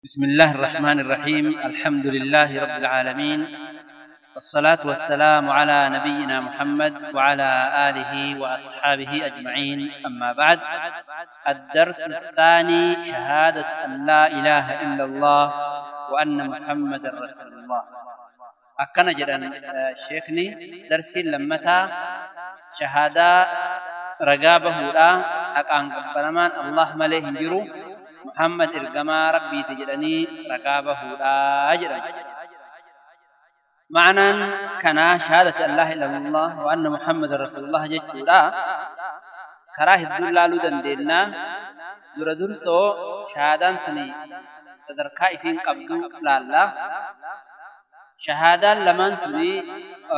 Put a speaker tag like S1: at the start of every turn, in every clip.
S1: بسم الله الرحمن الرحيم. الحمد لله رب العالمين، والصلاة والسلام على نبينا محمد وعلى آله وأصحابه أجمعين. أما بعد، الدرس الثاني: شهادة أن لا إله إلا الله وأن محمد رسول الله. أكن جدا شيخني درسي لمتا شهادة رقابه لا أكان قبلمان الله مليه جرو محمد إرقما ربي تجدني رقابه لا أجرا. معنى كان شهادة أن لا إله إلا الله وأن محمد رسول الله جدت كراه الدلال دندنا در درسو شهادان تني تدركا إثين قبضو لا لا شهادان لمن تني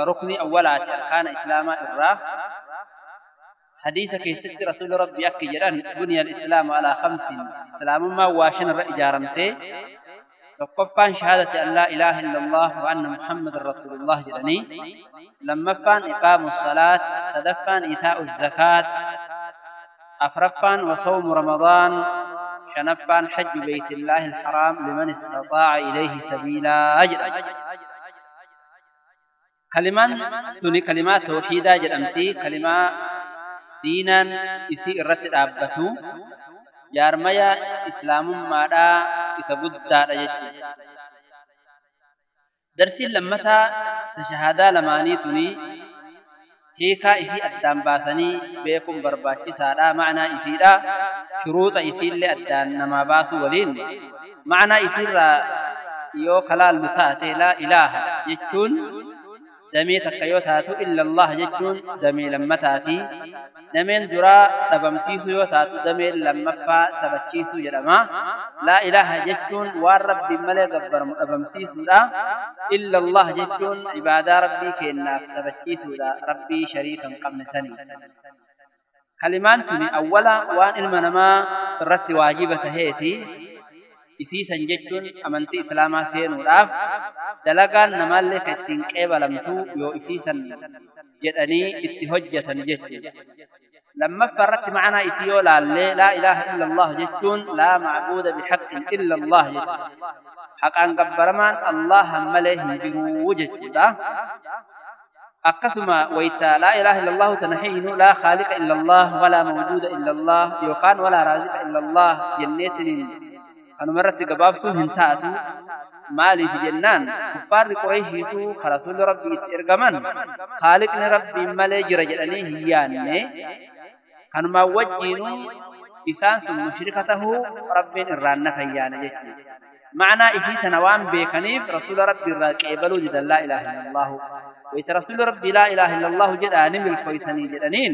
S1: ركن أولات أركان إسلام إراه. حديث كيست رسول ربي أكي جران بني الإسلام على خمس، إسلام ما واشن الرأي جارمته فقفان شهادة أن لا إله إلا الله وأن محمد رسول الله جراني، لما فان إقام الصلاة، سدفان إيتاء الزكاة، أفرفان وصوم رمضان، شنفان حج بيت الله الحرام لمن استطاع إليه سبيلا. أجر كلمة تني كلمات توحيدا جرمتي، كلمة دينا إسي إرت أبتو جارميا إسلام مادا إتبدا رجت. درسي لمتا تشهادا لماني تني هيكا إسي أدام باسني بيكم برباشي سادا معنى إسي دا شروط إسي اللي أدام نما باسو ولين معنى إسي را يو خلال متاتي لا إله يجتون دمي تكيو تاتو إلا الله جتون دمي لما تاتي دمين درا تبمسيسو يو تاتو دمي لما فا تبچيسو جرما لا إله جتون والرب ملي غبر تبمسيسو دا إلا الله جتون عبادة ربي كينا تبچيسو دا ربي شريكا قمن سني. كلمان تني أولا وان المنما رت واجبة هيتي إسيسا جتون أمنتي إسلاما سينو راف دلقان نمالي كتين قبلمتو يو إسيسا جتني اتهجة جتون لما فرت معنا إسيو لا لا إله إلا الله جتون لا معبود بحق إلا الله جتون حقا قبرمان الله مليه جرو جتون أقسم ويتا لا إله إلا الله تنحين لا خالق إلا الله ولا موجود إلا الله يوقان ولا رازق إلا الله جنتين. أنا مرت قبابتو هنتاتو مالي في جنان كفار قريشيتو خرسول ربي إرقمان خالقنا ربي مالي جرجلني هياني كانوا ما وجينو إسان مشركته ربي إراننا فيانا جتني معنى إشي سنوان بيكنيف رسول ربي راكبلو جدا لا إله إلا الله ويت رسول ربي لا إله إلا الله جداني ملكويتني جدانين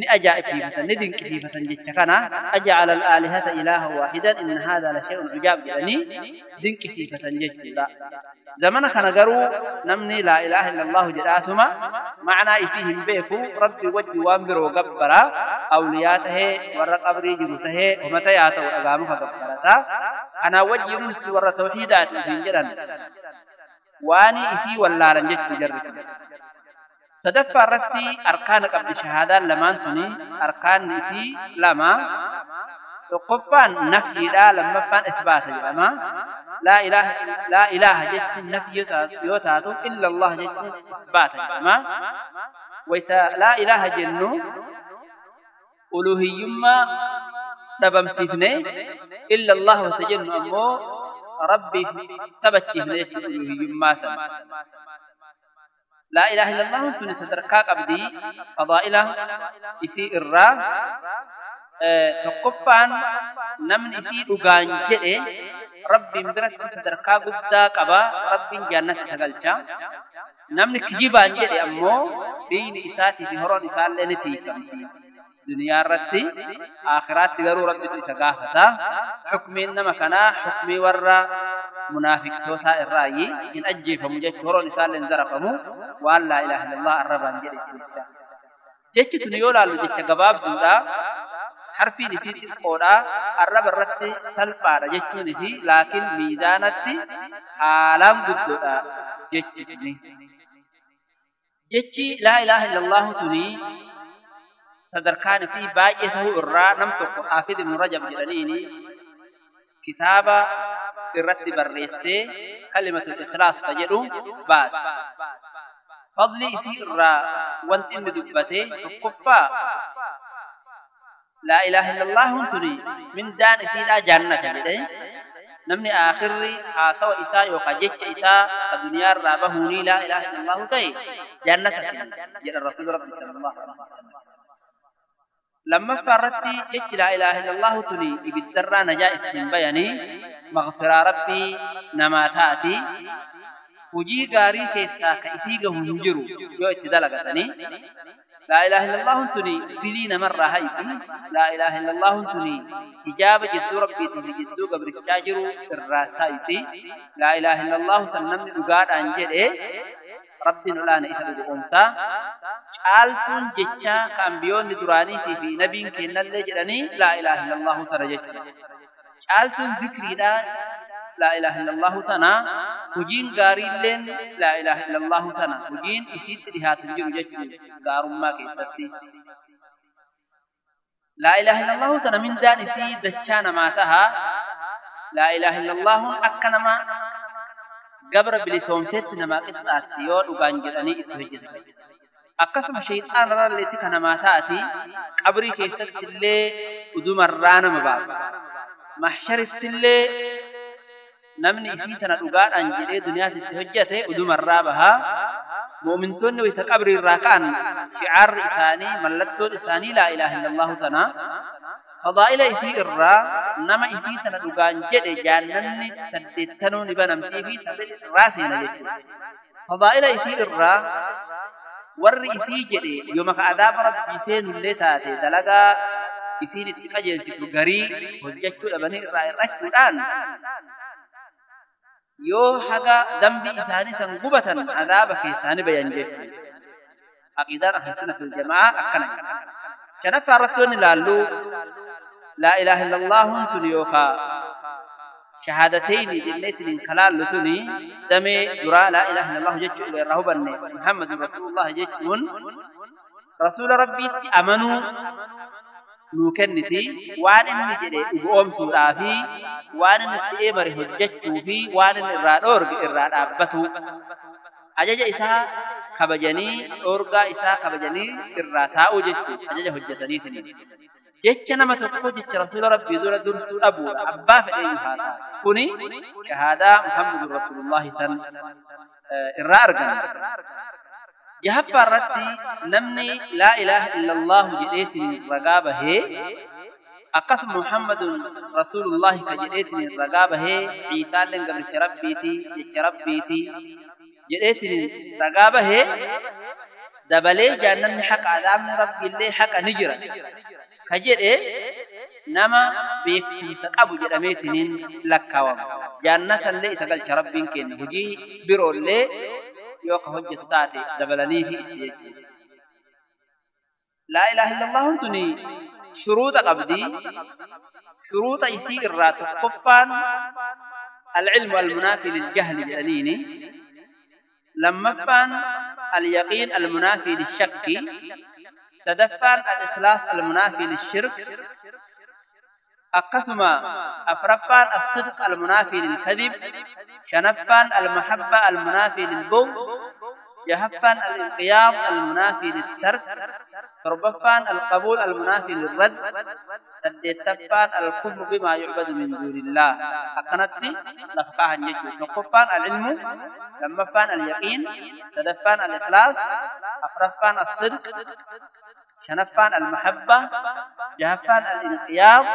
S1: ni ajaa'ibsiifatan ni dinqisiifatan jecha kana aja'ala al-aalihata ilaaha waahidan inna haadha la shay'un ujaab jedhanii dinqisiifatan jechuudha. Zamana kana garuu namni laa ilaaha illallahu jedhaatuma ma'anaa isii hin beeku rabbi wajji waan biroo gabbara awliyaa tahee warra qabrii jiru tahee homata yaa ta'u dhagaamuka gabbarata kanaa wajji nuti warra tawxiidaati isiin jedhan waani isii wallaalan jechuu jarri. صدف الرتي أركان قبل شهادة لمان تني أركان إسي لما تقفان نفي لا لما فان إثبات لما لا إله لا إله جت نفي يوتاتو إلا الله جت إثبات لما ويتا لا إله جنو ألوهيما تبم سيفني إلا الله وسجن أمو ربي ثبت ألوهيما لا إله إلا الله سنة تدركا قبدي فضائلة إسي إرى تقفان نمن إسي أغان جئ ربي مدرس تدركا قبدا قبا ربي جنة تغلچا نمن كجيبان جئ أمو دين إساتي في هرون إسان لنتي كمتي دنيا رتي آخرات غرو ربي تغافتا حكمي إنما كنا حكمي ورّا منافق توتا الرأي إن أجيفهم جيش هرون إسان لنزرفهم وأن لا إله إلا الله الربان جري جيش تنيولا لجيش قباب دودا حرفي نسي تقولا الرب الرتي سلفا جيش نسي لكن ميزانتي عالم قدودا جيش تني جيش لا إله إلا الله تني صدركان في بايته الرا نمتق حافظ ابن رجب جلاليني كتابة irratti barreessee kalimatul ikhlaas ka jedhu baase. Fadli isii irraa wanti inni dubbate tokkoffaa laa ilaaha illallaahuun tuni mindaan isiidhaa jannata jedhe. Namni aakhirri haasawa isaa yookaan jecha isaa ka duniyaarraa bahuunii laa ilaaha illallaahu ta'e jannata seena jedha rasuula rabbi sallallahu alaihi wasallam. Lammaffaa irratti jechi laa ilaaha illallaahu tuni ibiddarraa najaa ittiin bayanii maghfiraa rabbii namaa taati. Hojii gaarii keessaa ka isii gahu hin jiru yoo itti dalagatanii. Laa ilaaha illallaahuun tuni dilii namarraa hayti. Laa ilaaha illallaahuun tuni hijaaba jidduu rabbiitii fi jidduu gabrichaa jiru irraa saayiti. Laa ilaaha illallaahu san namni dhugaadhaan jedhe rabbiin olaana isa dhugoomsaa. Caaltuun jechaa ka ambiyoonni duraaniitii fi nabiin kennallee jedhanii laa ilaaha illallaahu tana jechuudha. Caaltuun zikriidhaa laa ilaaha illallaahu tana. Hojiin gaariilleen laa ilaaha illallaahu tana. Hojiin isiitti dhihaatu jiru jechuudha gaarummaa keessatti. Laa ilaaha illallaahu tana mindaan isii dachaa namaa taha. Laa ilaaha illallaahuun akka nama gabra bilisoomseetti namaa qixxaatti yoo dhugaan jedhanii itti hojjetan. Akkasuma shayxaanarrallee tika namaa taati. Qabrii keessatti illee udumarraa nama baasa. Mahsharitti illee namni isii tana dhugaadhaan jedhee duniyaatti itti hojjete udumarraa baha. Mu'mintoonni wayita qabrii irraa ka'an shicaarri isaanii mallattoon isaanii laa ilaaha illallaahu tana. Fadaa'ila isii irraa nama isii tana dhugaan jedhe jaannanni saddeettanuu ni banamtii fi irraa seena jechuudha. Fadaa'ila isii irraa warri isii jedhe yooma ka adaaba rabbii seenullee taate dalagaa isiin itti qajeelchitu garii hojjechuu dhabanii irraa hir'achuudhaan yoo haga dambii isaanii san gubatan adaaba keessaanii bayan jechuudha. Aqiidaan ahlusunnah wal jamaa akkana jedha. Shanaffaa irratti wanni ilaallu laa ilaaha illallaahuun tun yookaa shahaadatayni jenneetiin kalaallu tuni damee duraa laa ilaaha illallaahu jechuu irraa hubanne Muhammadun rasuulullah jechuun rasuula rabbiitti amanuu nuu kenniti. Waan inni jedhe dhugoomsuudhaa fi waan inni itti eemare hojjechuu fi waan inni irraa dhoorge irraa dhaabbatu. Ajaja isaa kabajanii dhoorgaa isaa kabajanii irraa taa'uu jechuudha ajaja hojjetaniitiin. Jecha nama tokko jecha rasuula rabbii dura dursuu dhabuudha abbaa fedhee haa ta'u. Kuni shahaadaa Muhammadun rasuulullahi san irraa arganna. Jahaffaa irratti namni laa ilaaha illallaahu jedheetiin ragaa bahee akkasuma Muhammadun rasuulullahi ka jedheetiin ragaa bahee Ciisaalleen gabricha rabbiitii jecha rabbiitii jedheetiin ragaa bahee dabalee jaannanni haqa adaabni rabbiillee haqa ni jira ka jedhe nama beekumsa qabu jedhameetiniin lakkaawama. Jaannatallee isa galcha rabbiin kenna hojii biroollee yoo ka hojjetu taate dabalanii fi itti jechuudha. Laa ilaaha illallaahuun tuni shuruuxa qabdi. Shuruuxa isii irraa tokkoffaan al-ilmu al-munaafi lil-jahli jedhaniini. Lammaffaan al-yaqiin al-munaafi lil-shakki. Sadaffaan al-ikhlaas al-munaafi lil-shirk. Akkasuma afraffaan as-sidq al-munaafi lil-kadhib. Shanaffaan al-mahabba al-munaafi lil-bughd. Jahaffaan al-inqiyaad al-munaafi lit-tark. Torbaffaan al-qabuul al-munaafi lil-radd. Saddeettaffaan al-kufru bimaa yu'badu min duunillaah. Akkanatti lafa kaahan jechuudha. Tokkoffaan al-ilmu, lammaffaan al-yaqiin, sadaffaan al-ikhlaas, afraffaan as-sidq, shanaffaan al-mahabba, jahaffaan al-inqiyaad,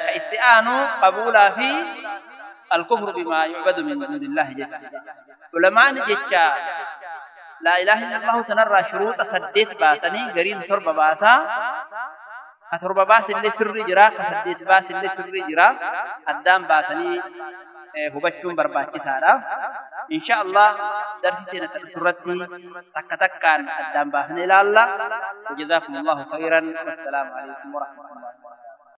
S1: ka itti aanu qabuulaa fi الكفر بما يعبد من دون الله جل. علماء جتا لا إله إلا الله تنرى شروط سديت باسني قرين تربة باسا تربة باس اللي سر جرا سديت باس اللي سر جرا أدام باسني هبچون برباچي سارا إن شاء الله درسنا تسرتي تك تكان أدام باسني لا الله. وجزاكم الله خيرا والسلام عليكم ورحمة الله.